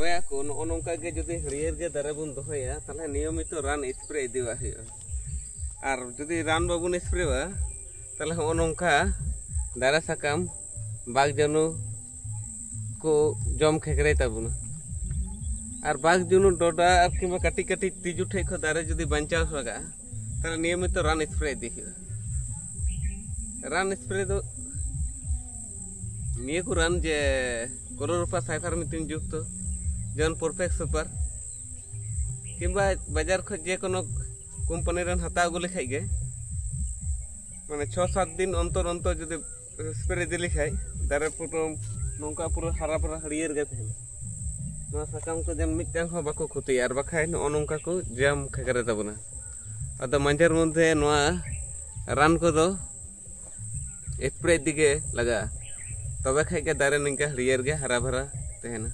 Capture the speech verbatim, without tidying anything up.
ᱵᱚᱭᱦᱟ ᱠᱚ, ᱱᱚᱜᱼᱚ ᱱᱚᱝᱠᱟ ᱜᱮ ᱡᱩᱫᱤ ᱦᱟᱹᱨᱭᱟᱹᱲ ᱜᱮ ᱫᱟᱨᱮ ᱵᱚᱱ ᱫᱚᱦᱚᱭᱟ, ᱛᱟᱦᱚᱞᱮ ᱱᱤᱭᱚᱢᱤᱛᱚ ᱨᱟᱱ ᱥᱯᱨᱮ ᱤᱫᱤᱣᱟᱜ ᱦᱩᱭᱩᱜᱼᱟ᱾ ᱟᱨ ᱡᱩᱫᱤ ᱨᱟᱱ ᱵᱟᱵᱚᱱ ᱥᱯᱨᱮᱣᱟ, ᱛᱟᱦᱚᱞᱮ ᱦᱚᱸᱜᱼᱚ ᱱᱚᱝᱠᱟ ᱫᱟᱨᱮ ᱥᱟᱠᱟᱢ ᱵᱟᱜᱽ ᱡᱟᱹᱱᱩ ᱠᱚ ᱡᱚᱢ ᱠᱷᱮᱠᱲᱮ ᱛᱟᱵᱚᱱᱟ᱾ ᱟᱨ ᱵᱟᱜᱽ ᱡᱟᱹᱱᱩ, ᱰᱚᱰᱟ ᱟᱨ ᱠᱤᱝᱵᱟ ᱠᱟᱹᱴᱤᱡ ᱠᱟᱹᱴᱤᱡ ᱛᱤᱡᱩ ᱴᱷᱮᱡ ᱠᱷᱚᱱ ᱫᱟᱨᱮ ᱡᱩᱫᱤ ᱵᱟᱧᱪᱟᱣ ᱞᱟᱜᱟᱜᱼᱟ, ᱛᱟᱦᱚᱞᱮ ᱱᱤᱭᱚᱢᱤᱛᱚ ᱨᱟᱱ ᱥᱯᱨᱮ ᱤᱫᱤ ᱦᱩᱭᱩᱜᱼᱟ᱾ ᱨᱟᱱ ᱥᱯᱨᱮ ᱫᱚ ᱱᱤᱭᱟᱹ ᱠᱚ ᱨᱟᱱ ᱡᱮ ᱠᱞᱳᱨᱳᱯᱟᱥ ᱥᱟᱭᱯᱷᱟᱨᱢᱮᱛᱷᱤᱱ ᱡᱩᱠᱛᱚ, ᱡᱮᱢᱚᱱ ᱯᱟᱨᱯᱷᱮᱠᱴ ᱥᱩᱯᱟᱨ, ᱠᱤᱝᱵᱟ ᱵᱟᱡᱟᱨ ᱠᱷᱚᱱ ᱡᱮ ᱠᱳᱱᱳ ᱠᱳᱢᱯᱟᱱᱤ ᱨᱮᱱ ᱦᱟᱛᱟᱣ ᱟᱹᱜᱩ ᱞᱮᱠᱷᱟᱡ ᱜᱮ, ᱢᱟᱱᱮ ᱪᱷᱚ ᱥᱟᱛ ᱫᱤᱱ ᱚᱱᱛᱚᱨ ᱚᱱᱛᱚᱨ ᱡᱩᱫᱤ ᱥᱯᱨᱮ ᱤᱫᱤ ᱞᱮᱠᱷᱟᱡ, ᱫᱟᱨᱮ ᱯᱩᱨᱟᱹ ᱱᱚᱝᱠᱟ ᱯᱩᱨᱟᱹ ᱦᱟᱨᱟ ᱵᱷᱟᱨᱟ ᱦᱟᱹᱨᱭᱟᱹᱲ ᱜᱮ ᱛᱟᱦᱮᱱᱟ᱾ ᱱᱚᱣᱟ ᱥᱟᱠᱟᱢ ᱠᱚ ᱡᱮᱢᱚᱱ ᱢᱤᱫᱴᱟᱝ ᱦᱚᱸ ᱵᱟᱠᱚ ᱠᱷᱚᱛᱤᱭᱟ, ᱟᱨ ᱵᱟᱠᱷᱟᱡ ᱱᱚᱜᱼᱚ ᱱᱚᱝᱠᱟ ᱠᱚ ᱡᱟᱢ ᱠᱷᱮᱠᱨᱮ ᱛᱟᱵᱚᱱᱟ᱾ ᱟᱫᱚ ᱢᱟᱡᱷᱮᱨ ᱢᱚᱫᱽᱫᱷᱮ ᱱᱚᱣᱟ ᱨᱟᱱ ᱠᱚᱫᱚ ᱥᱯᱨᱮ ᱤᱫᱤ ᱜᱮ ᱞᱟᱜᱟᱜᱼᱟ, ᱛᱚᱵᱮ ᱠᱷᱟᱡ ᱜᱮ ᱫᱟᱨᱮ ᱱᱤᱝᱠᱟ ᱦᱟᱹᱨᱭᱟᱹᱲ ᱜᱮ ᱦᱟᱨᱟ ᱵᱷᱟᱨᱟ ᱛᱟᱦᱮᱱᱟ᱾